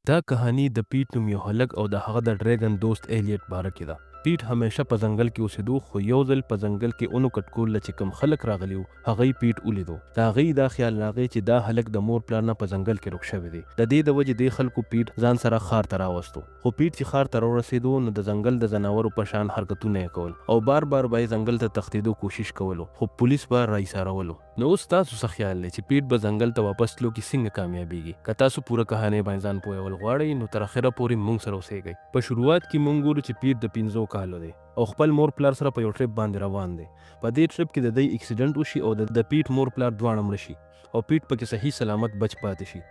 دا کهانی د پیټ نوم یو هلک او د هغه د ډریګن دوست ایلیټ باره کې ده. پیټ همیشه په ځنګل کې اوسېدو، خو یو ځل په ځنګل کې اونو کټکول له چې کوم خلک راغلي وو، هغوی پیټ ولیدو. د هغوی دا خیال راغی چې دا هلک د مور پلار نه په ځنګل کې ورک شوی دی. د دې د وجې دې خلکو پیټ ځان سره ښار ته راوستو. خو پیټ چې ښار ته راورسېدو نو د ځنګل د ځناورو په شان حرکتونه یې کول او بار بار به یې ځنګل ته تښتېدو کوشش کولو، خو پولیس به راایسارولو. نو اوس ستاسو څه خیال دی چې پیټ به ځنګل ته واپس تلو کې څنګه کامیابیږي؟ که تاسو پوره کهانۍ باندې ځان پوهول غواړئ نو تر اخره پورې مونږ سره اوسیږئ. په شروعات کې مونږ ګورو چې پیټ د 5 کالو دی او خپل مور پلار سره په یو ټریپ باندې روان دی. په دې ټریپ کې د دی اکسیډنټ وشي او د پیټ مور پلار دواړه مړه شي او پیټ پکې صحیح سلامت بچ پاتې شي.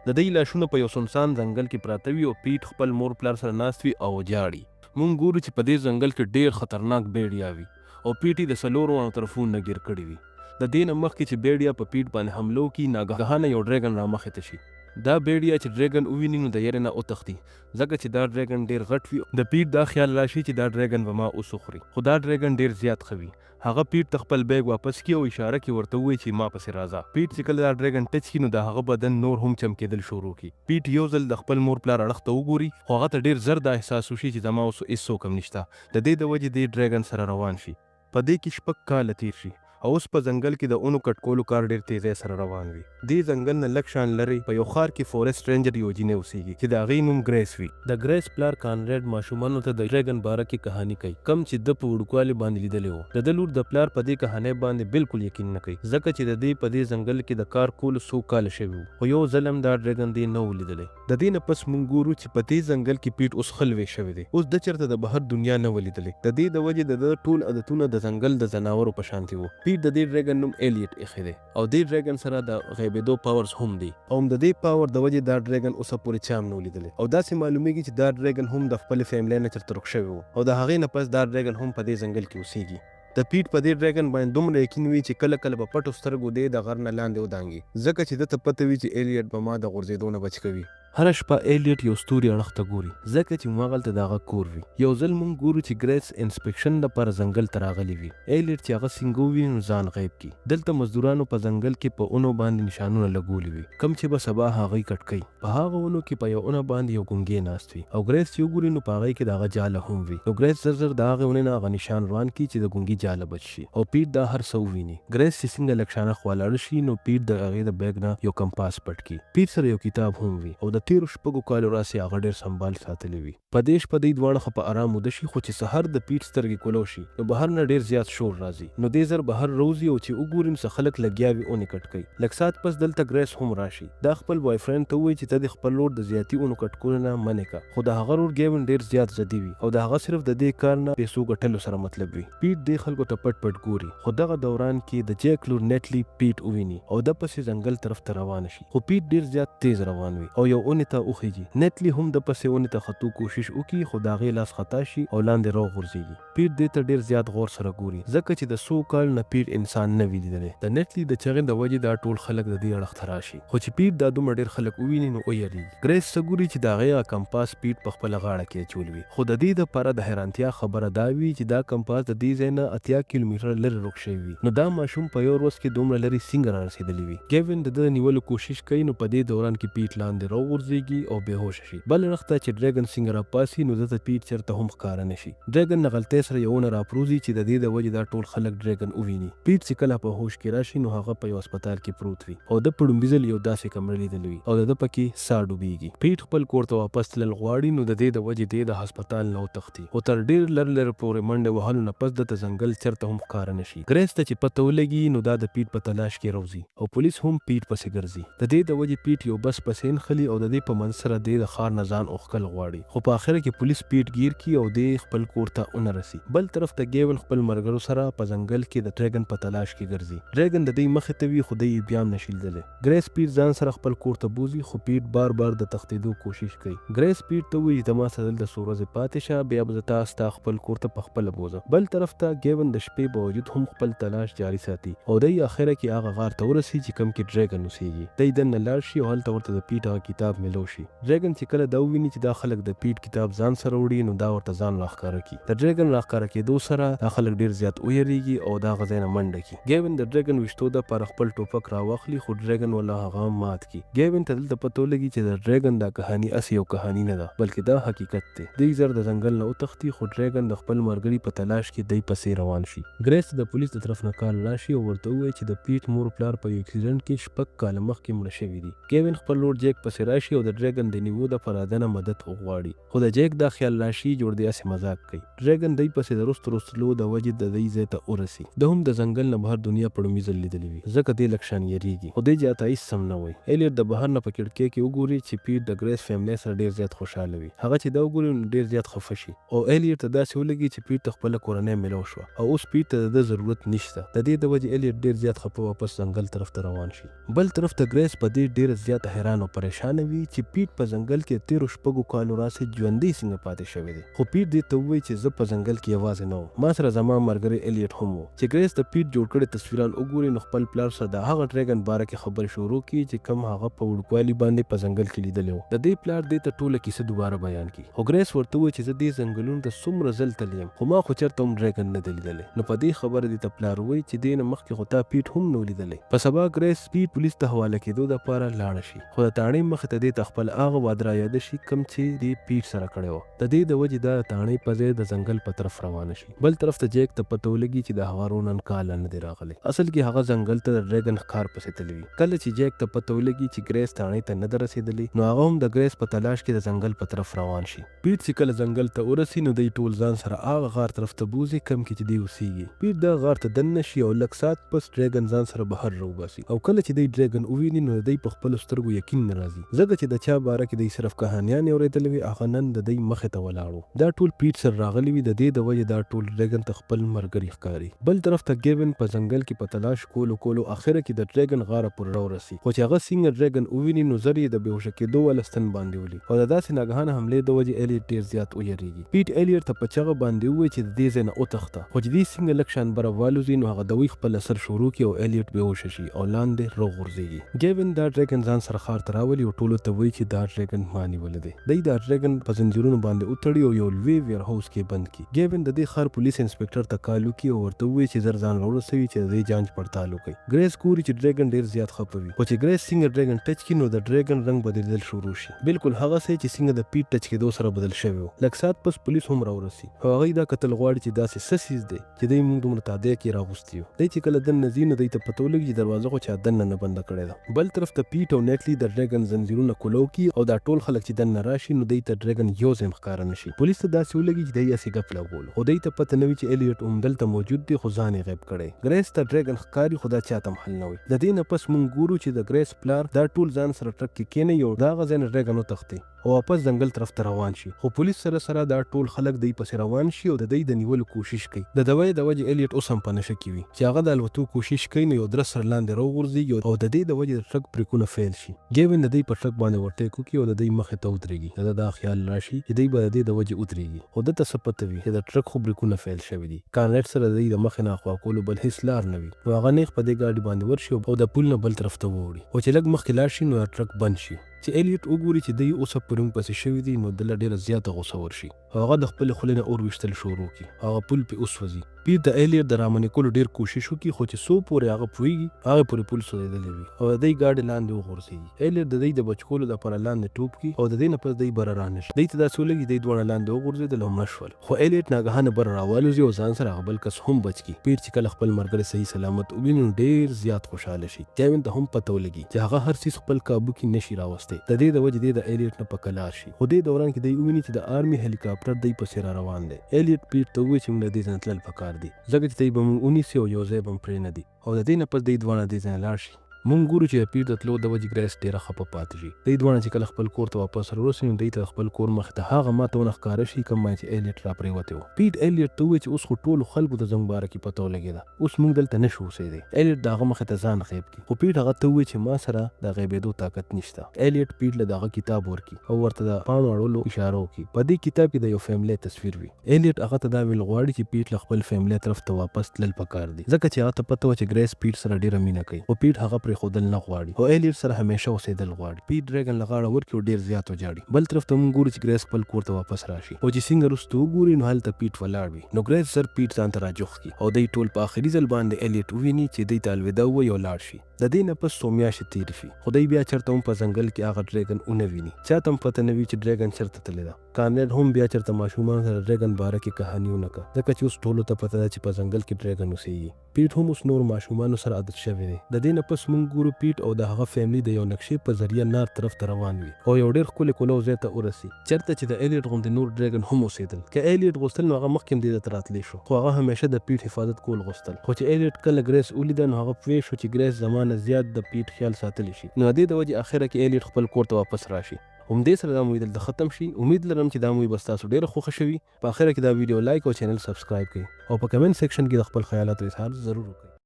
د دی لاشونه په یو سنسان ځنګل کې پراته وي او پیټ خپل مور پلار سره ناست وي او ژاړي. مونږ ګورو چې په دې ځنګل کې ډیر خطرناک بیړیا وي او پیټ یې د څلورو واړو طرفونو نه ګیر کړی وي. د دې نه مخکې چې بیړیا په پیټ باندې حمله وکړي، ناګهانه یو ډریګن رامخې ته شي. دا بیړیا چې ډریګن وویني نو د یرې نه وتښتي، ځکه چې دا ډریګن ډیر غټ وي. د پیټ دا خیال راشي چې دا ډریګن به ما اوس وخوري، خو دا ډریګن ډیر زیات ښه وي. هغه پیټ ته خپل بیګ واپس کړي او اشاره کې ورته ووایي چې ما پسې راځه. پیټ چې کله دا ډریګن ټچ کړي نو د هغه بدن نور هم چمکېدل شروع کړي. پیټ یو ځل د خپل مور پلار اړخ ته وګوري، خو هغه ته ډیر زر دا احساس وشي چې زما اوس هیڅوک هم نشته. د دې د وجې دی ډریګن سره روان شي. په دې کې 6 کاله تیر شي او اوس په ځنګل کې د اونو کټکولو کار ډیر تیزۍ سره روان وي. دې ځنګل نه لږ شان لرې په یو ښار کې فورست رینجر یوه جینۍ اوسیږي چې د هغې نوم ګریس وي. د ګریس پلار کانریډ ماشومانو ته د ډریګن باره کې کهاني کوي، کوم چې ده په وړوکوالي باندې لیدلی و. د ده لور د پلار په دې کهانۍ باندې بالکل یقین نه کوي، ځکه چې د دې په دې ځنګل کې د کار کولو څو کاله شوي وو، خو یو ځل هم دا ډریګن دې نه و لیدلی. د دې نه پس مونږ ګورو چې په دې ځنګل کې پیټ اوس ښه لوی شوی دی. اوس ده چرته د بهر دنیا نه وه لیدلې. د دې د وجې د ده ټول عادتونه د ځنګل د ځناورو په شانتې وو. پیټ د دې ډریګن نوم ایلیټ ایښی دی او دې ډریګن سره د غیبېدو پاورز هم دي. او هم د دې پاور د وجې دا ډریګن اوسه پورې چا هم نه و لیدلی. او داسې معلومیږي چې دا ډریګن هم د خپلې فیملۍ نه چرته ورک شوی و او د هغې نه پس دا ډریګن هم په دې ځنګل کې اوسیږي. د پیټ په دې ډریګن باندې دومره یقین وي چې کله کله په پټو سترګو دی د غر نه لاندې ودانګي، ځکه چې ده ته پته وي چې ایلیټ به ما د غورځېدو نه بچ کوي. هره شپه ایلیټ یو ستوري اړخ ته ګوري، ځکه چې هماغلته د هغه کور وي. یو ځل مونږ ګورو چې ګریس انسپکشن لپاره ځنګل ته راغلې وي. ایلیټ چې هغه څنګه وویني نو ځان غیب کړي. دلته مزدورانو په ځنګل کې په اونو باندې نشانونه لګولي وي، کوم چې به سبا هغوی کټ کوي. په هغه ونو کې په یو ونه باندې یو ګونګی ناست وي او ګریس چې وګوري نو په هغې کې د هغه جاله هم وي. نو ګریس زر زر د هغې ونې نه هغه نشان روان کړي چې د ګونګي جاله بچ شي او پیټ دا هر څه وویني. ګریس چې څنګه لږ شانه خوا لاړه شي نو پیټ د هغې د بیګ نه یو کمپاس پټ کړي. پیټ سره یو کتاب هم وي او د تېرو 6 کالو راسې هغه ډېر سمبال ساتلی وي. په دې شپه دوی دواړه ښه په ارام وده شي، خو چې سهار د پیټ سترګې کولو شي نو بهر نه ډېر زیات شور راځي. نو دی زر بهر روځي او چې وګوري نو څه خلک لګیا وي اونې کټ کوي. لږ ساعت پس دلته ګریس هم راشي. دا خپل بوای فرینډ ته ووایي چې ته دې خپل ورور د زیاتي اونو کټکولو نه منع که، خو د هغه ورور ګیون ډېر زیات ضدي وي او د هغه صرف د دې کار نه پیسو ګټلو سره مطلب وي. پیټ دې خلکو ته پټ پټ ګوري، خو دغه دوران کې د جیک لور نیټلی پیټ وویني او ده پسې ځنګل طرف ته روانه شي، خو پیټ ډېر زیات تیز روان وي او یو اونې ته وخیږي. نیټلی هم ده پسې اونې ته ختو کوشش وکړي، خو د هغې لاس خطا شي او لاندې راوغورځیږي. پیټ دې ته ډېر زیات غور سره ګوري، ځکه چې د څو کال نه پیټ انسان نه وي لیدلی. د نیټلی د چغې د وجې دا ټول خلک د دې اړخ ته راشي، خو چې پیټ دا دومره ډېر خلک وویني نو ویریږي. ګریس څه ګوري چې د هغې هغه کمپاس پیټ په خپله غاړه کې اچولی وي، خو د دې دپاره د حیرانتیا خبره دا وي چې دا کمپاس د دې ځای نه 80 کیلومتره لرې ورک شوی وي، نو دا ماشوم په یو ورځ کې دومره لرې څنګه رارسېدلی وي؟ ګیوین د ده د نیولو کوشش کوي، نو په دې دوران کې پیټ لاندې راوغورځیږي او بې هوشه شي. بل اړخ ته چې ډریګن څنګه راپاڅي نو ده ته پیټ چرته هم ښکاره نه شي. ډریګن نه غلطۍ سره یو ونه راپروځي چې د دې د وجې دا ټول خلک ډریګن وویني. پیټ چې کله په هوش کې راشي نو هغه په یو هسپتال کې پروت وي او ده په ړومبي ځل یو داسې کمره لیدلې وي او د ده پکې ساه ډوبیږي. پیټ خپل کور ته واپس تلل غواړي، نو د دې د وجې دی د هسپتال نه وتښتي، خو تر ډېر لر لر پورې منډې وهلو نه پس ده ته ځنګل چرته هم ښکاره نه شي. ګریس ته چې پته ولګي نو دا د پیټ په تلاش کې روځي او پولیس هم پیټ پسې ګرځي. د دې د وجې پیټ یو بس پسې نښلي او د دې په منځ سره دی د ښار نه ځان اوښکل غواړي، خو په اخره کې پولیس پیټ ګیر کړي او دی خپل کور ته ونه رسي. بل طرف ته ګیون خپل ملګرو سره په ځنګل کې د ډریګن په تلاش کې ګرځي. ډریګن د دوی مخې ته وي، خو دی یې بیا هم نشي لیدلی. ګریس پیټ ځان سره خپل کور ته بوځي، خو پیټ بار بار د تښتېدو کوشش کوي. ګریس پیټ ته ووایي چې ته ما سره دلته څو ورځې پاتې شه، بیا به زه تا ستا خپل کور ته په خپله بوځم. بل طرف ته ګیون د شپې باوجود هم خپل تلاش جاري ساتي او دی اخره کې هغه غار ته ورسي چې کوم کې ډریګن اوسیږي. دی دننه لاړ شي او هلته ورته د پیټ هغه کتاب ملو شي. ډریګن چې کله دا وویني چې دا خلک د پیټ کتاب ځان سره وړي، نو دا ورته ځان راښکاره کړي. د ډریګن راښکاره کېدو سره دا خلک ډیر زیات ویریږي او د هغه ځای نه منډه کړي. ګیوین د ډریګن ویشتو دپاره خپل ټوپک راواخلي، خو ډریګن ولا هغه مات کړي. ګیوین ته دلته پته ولګي چې د ډریګن دا کهانی هسې یو کهانی نه ده، بلکې دا حقیقت دی. دی زر د ځنګل نه وتښتي، خو ډریګن د خپل مرګري په تلاش کې دی پسې روان شي. ګریس ته د پولیس د طرف نه کال راشي او ورته ووایي چې د پیټ مور پلار په یو اکسیډنټ کې 6 کاله مخکې مړه شوي دي. ګیوین خپل ورور جیک پسې راشي او د ډریګن د نیوو دپاره دنه مدد وغواړي، خو د جیک دا خیال راشي جوړ دی هسې مذاق کوي. ډریګن دی پسې د رستو رستلو د وجې د دی ځای ته ورسي. ده هم د ځنګل نه بهر دنیا په ړومبي ځل لیدلې وي، ځکه دی لږ شان یریږي، خو دی چاته هیڅ هم نه وایي. ایلیټ د بهر نه په کړکۍ کې وګوري چې پیټ د ګریس فیملی سره ډیر زیات خوشحاله وي. هغه چې دا وګوري نو ډیر زیات خفه شي او ایلیټ ته داسې ولګي چې پیټ ته خپله کورنۍ ملو شوه او اوس پیټ ته د ده ضرورت نشته. د دې د وجې ایلیټ ډیر زیات خفه واپس ځنګل طرف ته روان شي. بل طرف ته ګریس په دې ډیره زیاته حیران او پریشانه وي چې پیټ په ځنګل کې د تیرو 6 کالو راسې ژوندی څنګه پاتې شوی دی. خو پیټ دې ته ووایي چې زه په ځنګل کې یوازې نه وم، ما سره زما مرګری ایلیټ هم و. چې ګریس د پیټ جوړ کړی تصویران وګوري، نو خپل پلار سره د هغه ډریګن باره کې خبرې شروع کړي چې کوم هغه په وړوکوالي باندې په ځنګل کې لیدلی و. د دې پلار دې ته ټوله کیسه دوباره بیان کړي، خو ګریس ورته ووایي چې زه دې ځنګلونو ته څومره ځل تللی یم، خو ما خو چرته هم ډریګن نه دی لیدلی. نو په دې خبره دې ته پلار ووایي چې دې نه مخکې خو تا پیټ هم نه لیدلی. په سبا ګریس پیټ پولیس ته حواله کېدو دپاره لاړه شي، خو د تاڼې مخې ته دې ته خپل هغه وعده را یاده شي کوم چې دې پیټ سره کړی و. د دې د وجې دا د تاڼې په ځای د ځنګل په طرف روانه شي. بل طرف ته جیک ته پته ولګي چې د هغه ورور نن کاله نه دی راغلی. اصل کې هغه ځنګل ته د ډریګن ښکار پسې تللی وي. کله چې جیک ته پته ولګي چې ګریس تاڼې ته نه ده رسېدلې، نو هغه هم د ګریس په تلاش کې د ځنګل په طرف روان شي. پیټ چې کله ځنګل ته ورسي، نو دی ټول ځان سره هغه غار طرف ته بوځي کوم کې چې دی اوسیږي. پیټ دا غار ته دننه شي او لږ ساعت پس ډریګن ځان سره بهر راوباسي، او کله چې دی ډریګن وویني، نو د دی په خپلو سترګو یقین نه راځي، ځکه چې د چا باره کې دی صرف کهانیانې اورېدلې وي، هغه نن د دی مخې ته ولاړ و. دا ټول پیټ سره راغلي وي، د دې د وجې دا ټول ډریګن ته خپل مرګري ښکاري. بل طرف ته ګیوین په ځنګل کې په تلاش کولو کولو اخره کې د ډریګن غاره پورې راورسي، خو چې هغه څنګه ډریګن وویني، نو زر یې د بېهوشه کېدو واله ستن باندې ولي او د داسې ناګهانه حملې د وجې ایلیټ ډېر زیات ویریږي. پیټ ایلیټ ته په چغه باندې ووایي چې د دې ځای نه وتښته، خو چې دی څنګه لږ شان بره والوځي، نو هغه دوی خپل اثر شروع کړي او ایلیټ بېهوشه شي او لاندې روغورځيږي. ګیوین دا ډریګن ځان سره ښار ته راولي او ټولو ته وایي چې دا ډریګن ما نیولی دی. دی دا ډریګن په زنځیرونو باندې وتړي او یو لوی ویر هاوس کې بند کړي. ګیوین د دې ښار پولیس انسپکټر ته کال وکړي او ورته ووایي چې زر ځان راورسوي چې د دې جانچ پړتال وکړي. ګریس ګوري چې ډریګن ډیر زیات خپه وي، خو چې ګریس څنګه ډریګن ټچ کړي، نو د ډریګن رنګ بدلیدل شروع شي، بالکل هغسې چې څنګه د پیټ ټچ کېدو سره بدل شوی و. لږ ساعت پس پولیس هم راورسي او هغوی دا کتل غواړي چې داسې څه څیز دی چې دی موږ دومره تادی کې راغوستي یو. دی چې کله دننه ځي، نو دی ته پته ولګي چې دروازه خو چا دننه نه بنده کړې ده. بل طرف ته پیټ او نیټلی د ډریګن زنځیرونه کولو کړي او دا ټول خلک چې دننه راشي، نو دی ته ډریګن یو ځای هم ښکاره نه شي. پولیس ته داسې ولګي چې دی هسې ګپ لګولو، خو دی ته پته نه وي چې ایلیټ هم دلته موجود دی، خو ځان یې غیب کړی. ګریس ته ډریګن ښکاري، خو دا چاته هم حل نه وي. د دې نه پس مونږ ګورو چې د ګریس پلار دا ټول ځان سره ټرک کې کینوي او د هغه ځای نه ډریګن وتښتي او واپس ځنګل طرف ته روان شي، خو پولیس سره سره دا ټول خلک دی پسې روان شي او د دی د نیولو کوشش کوي. د دوای د وجې ایلیټ اوس هم په نشه کې وي. چې هغه د الوتو کوشش کوي، نو یو درس سره لاندې راوغورځېږي او د دې د وجې د ټرک بریکونه فیل شي. ګیوین د دی په ټرک باندې ورټیک وکړي او د دی مخې ته ودرېږي. د ده دا خیال راشي چې دی به د دې د وجې ودرېږي، خو ده ته څه پته وي چې د ټرک خو بریکونه فیل شوي دي. کانریډ سره د دی د مخې نه اخوا کولو بل هیڅ لار نه وي، نو هغه نیغ په دې ګاډي باندې ورشي او د پول نه بل طرف ته ووړي، خو چې لږ مخکې لاړ شي، نو دا ټرک بند شي. چې ایلیټ وګوري چې دی اوسه په موږ پسې شوي دي، نو دله ډېره زیاته غوسه ورشي او هغه د خپلې خولې نه اور ویشتل شروع کړي او هغه پول پې وسوځي. پیټ د ایلیټ د رامنې کولو ډېر کوشش وکړي، خو چې څو پورې هغه پوهېږي، هغې پورې پول سوځېدلی وي او د دی ګاډی لاندې وغورځېږي. ایلیټ د دی د بچ کولو دپاره لاندې ټوپ کړي او د دې نه پس دی بره رانه شي. دی ته داسې ولګي دی دواړه لاندې وغورځېدل او مړه شول، خو ایلیټ ناګهانه بره راوالوځي او ځان سره هغه بل کس هم بچ کړي. پیټ چې کله خپل مرګری صحیح سلامت وویني، نو ډېر زیات خوشحاله شي. ګیوین ته هم پته ولګي چې هغه هر څیز خپل قابو کې نشي راوستی، د دې د وجې دی د ایلیټ نه په کلار شي. خو دې دوران کې دی وویني چې د آرمي هلیکاپټر دی پسې را روان دی. ایلیټ پیټ ته ووایي چې موږ له دې ځای نه تلل پکار دي، ځکه چې دی به موږ ونیسي او یو ځای به هم پرې نه دي، او د دې نه پس دی دواړه دې ځای نه لاړ شي. مونږ ګورو چې د پیټ د تلو د وجې ګریس ډېره خپه پاتې شي. دی دواړه چې کله خپل کور ته واپس راورسي، نو دی ته خپل کور مخې ته هغه ماته ونه ښکاره شي کوم باندې چې ایلیټ را پرېوتی و. پیټ ایلیټ ته ووایي چې اوس خو ټولو خلکو ته زموږ باره کې پته ولګېده، اوس موږ دلته نه شو اوسېدی. ایلیټ د هغه مخې ته ځان غیب کړي، خو پیټ هغه ته ووایي چې ما سره د غیبېدو طاقت نشته. ایلیټ پیټ له د هغه کتاب ورکړي او ورته د پاڼو اړولو اشاره وکړي. په دې کتاب کې د یو فیملی تصویر وي. ایلیټ هغه ته دا ویل غواړي چې پیټ له خپل فیملی طرف ته واپس تلل پکار دي، ځکه چې هغه ته پته وه چې ګریس پیټ سره ډېره مینه کوي، خو پیټ هغه پرېښودل نه غواړي او ایلیټ سره همیشه اوسېدل غواړي. پیټ ډریګن له غاړه ورکړي او ډېر زیات وژاړي. بل طرف ته مونږ ګورو چې ګریس خپل کور ته واپس راشي او چې څنګه وروسته وګوري نو هلته پیټ ولاړ وي، نو ګریس زر پیټ ځان ته راجوخت کړي او دی ټول په اخري ځل باندې ایلیټ وویني چې دی ته الوداع ووایي او لاړ شي. د دې نه پس څو میاشتې تېرې شي خو دی بیا چرته هم په ځنګل کې هغه ډریګن ونه ویني. چاته هم پته نه وي چې ډریګن چرته تللی ده. کانریډ هم بیا چرته ماشومانو سره د ډریګن باره کې کهاني ونه کړه ځکه چې اوس ټولو ته پته ده چې په ځنګل کې ډریګن اوسیږي. پیټ هم اوس نورو ماشومانو سره عادت شوی دی. د دې نه پس مونږ ګورو پیټ او د هغه فیملی د یو نقشې په ذریعه نارت طرف ته روان وي او یو ډیر ښکلی کولو ځای ته ورسي چرته چې د ایلیټ غوندې نور ډریګن هم اوسیدل. که ایلیټ غوښتل نو هغه مخکې هم دې ځای ته راتلی شو خو هغه همیشه د پیټ حفاظت کول غوښتل. خو چې ایلیټ کله ګریس ولیده نو هغه پوه شو چې ګریس زما نه زیات د پیټ خیال ساتلی شي نو د دې د وجې اخره کې ایلیټ خپل کور ته واپس راشي. همدې سره دا مووي دلته ختم شي. امید لرم چې دا مووي به ستاسو ډیره خوښه شوي. په اخره کې دا ویډیو لایک او چینل سبسکرایب کړئ او په کمنټ سیکشن کې د خپل خیالاتو اظهار ضرور وکړئ.